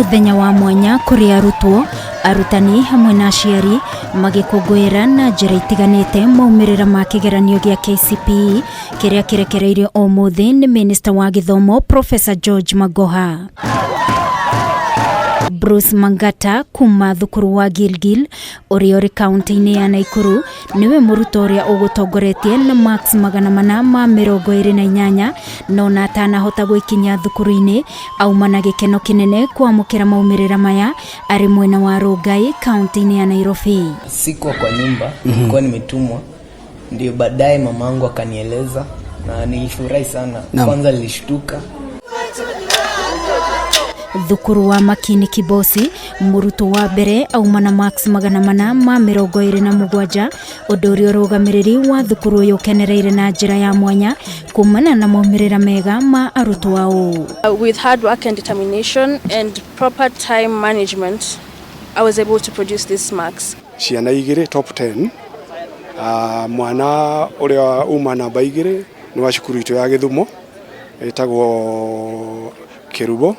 Mũthenya wa mwanya kũrĩ arutwo, arutani hamwe na aciari magĩkũngũĩra na njĩra itiganĩte maumĩrĩra ma kĩgeranio gĩa KCPE kĩrĩa kĩrekereirio ũmũthĩ nĩ Minista wa Gĩthomo Professor George Magoha. Bruce Mangata kuma thukuru wa Gilgil ũrĩa ũrĩ kaunti-inĩ ya Naikuru nĩwe mũrutwo ũrĩa ũgũtongoretie na marks 428, no na atanahota gwĩkinyia thukuru-inĩ auma na gĩkeno kĩnene kwamũkĩra maumĩrĩra maya arĩ mwena wa Rongai, kaunti-inĩ ya Nairobi. Sikuwa kwa nyumba, nilikuwa nimetumwa, ndio baadaye mamangu akanieleza na nilifurahi sana. Kwanza nilishtuka. Thukuru wa Makini Kibosi, mũrutwo wa mbere auma na marks 427, ũndũ ũrĩa ũrũgamĩrĩri wa thukuru ũyũ ũkenereire na njĩra ya mwanya kumana na maumĩrĩra mega ma arutwo ao. With hard work and determination and proper time management, I was able to produce these marks. Ciana igĩrĩ top 10, mwana ũrĩa uma namba 2 nĩ wa cukuru itũ ya Gĩthumo ĩtagwo Kĩrubo,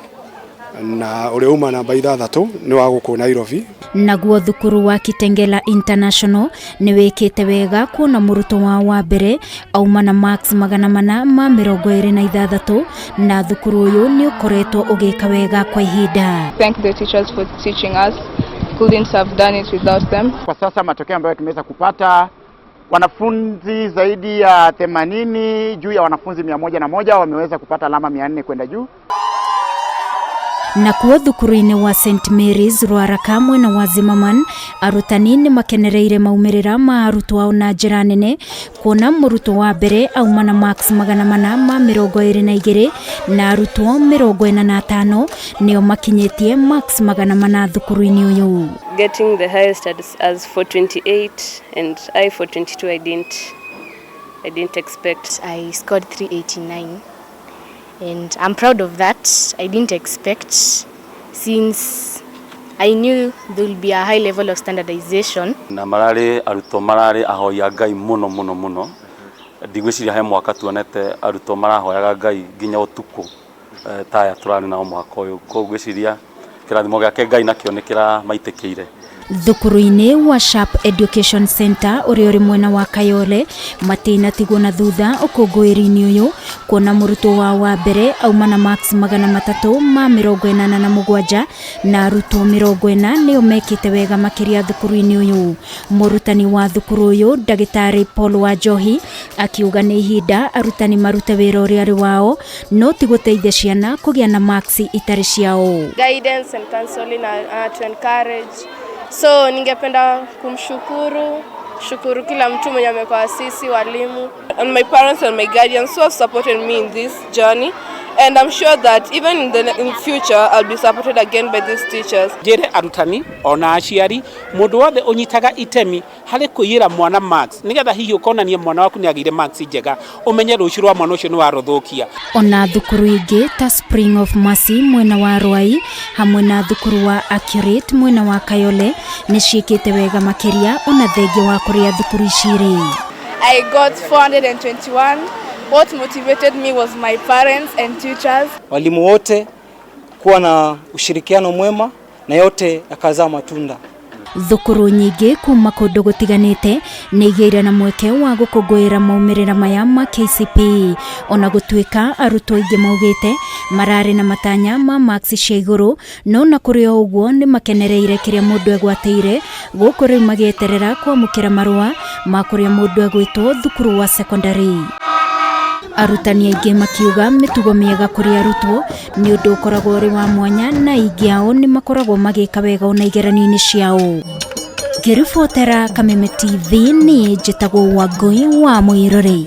na ũrĩa uma namba 6 nĩ wa gũkũ Nairobi. Naguo thukuru wa Kitengela International nĩ wĩkĩte wega kuona mũrutwo wao wa mbere auma na marks 426, na thukuru ũyũ nĩ ũkoretwo ũgĩka wega kwa ihinda. Thank the teachers for teaching us. Couldn't have done it without them. Kwa sasa matokeo ambayo tumeweza kupata, wanafunzi zaidi ya 80 juu ya wanafunzi 101 wameweza kupata alama 400 kwenda juu. Nakuo thukuru-inĩ wa St Mary's Ruaraka mwena wa Zimmerman, arutani nĩ makenereire maumĩrĩra ma arutwo ao na njĩra nene kuona mũrutwo wa mbere auma na marks 422, na arutwo 45 nĩo makinyĩtie marks 400 thukuru-inĩ ũyũ. Getting the highest as 428 and I 422, I didn't expect. I scored 389 and I'm proud of that. I didn't expect, since I knew there will be a high level of standardization. Na mararĩ arutwo mararĩ ahoi a Ngai mũno mũno mũno. Ndigwĩciria he mwaka tuonete arutwo marahoyaga Ngai nginya ũtukũ ta aya tũrarĩ nao mwaka ũyũ. Koguo ngwĩciria kĩrathimo gĩake Ngai nakĩo nĩ kĩramaitĩkĩire. Thukuru-inĩ wa Sharp Education Center ũrĩa ũrĩ mwena wa Kayole matinatigwo na thutha ũkũngũĩri-inĩ ũyũ kuona mũrutwo wao wa mbere auma na marks 387, na arutwo 40 nĩo mekĩte wega makĩria thukuru-inĩ ũyũ. Mũrutani wa thukuru ũyũ, ndagĩtarĩ Paul Wanjohi, akiuga nĩ ihinda arutani marute wĩra ũrĩa arĩ wao, no ti gũteithia ciana kũgĩa na marks itarĩ ciao. Guidance and counseling to encourage. So ningependa kumshukuru, shukuru kila mtu mwenye amekuwa sisi walimu. And my parents and my guardians who have supported me in this journey, and I'm sure that even in future I'll be supported again by these teachers. Njĩre arutani ona aciari, mũndũ wothe ũnyitaga itemi harĩ kũiyĩra mwana marks nĩgetha hihi ũkonania mwana waku nĩ agĩire marks njega, ũmenye rũciũ rwa mwana ũcio nĩ warũthũkia. Ona thukuru ingĩ ta Spring of Mercy mwena wa Ruai hamwe na thukuru wa Accurate mwena wa Kayole nĩ ciĩkĩte wega makĩria, ona thengia wa kũrĩa thukuru ici irĩ. I got 421. What motivated me was my parents and teachers. Walimu wote kuwa na ushirikiano mwema na yote yakazaa matunda. Thukuru nyingĩ kuma kũndũ gũtiganĩte nĩ igĩire na mweke wa gũkũngũĩra maumĩrĩra maya ma KCPE, ona gũtuĩka arutwo aingĩ maugĩte mararĩ na matanya ma marks cia igũrũ, no na kũrĩ o ũguo nĩ makenereire kĩrĩa mũndũ egwatĩire gũkũ rĩu magĩeterera kwamũkĩra marũa ma kũrĩa mũndũ egwĩtwo thukuru wa secondary. Arutani aingĩ makiuga mĩtugo mĩega kũrĩ arutwo nĩ ũndũ ũkoragwo ũrĩ wa mwanya, na aingĩ ao nĩ makoragwo magĩka wega ona igeranio-inĩ ciao. Ngĩribotera Kameme TV, niĩ njĩtagwo Wangũi wa Mũirũrĩ.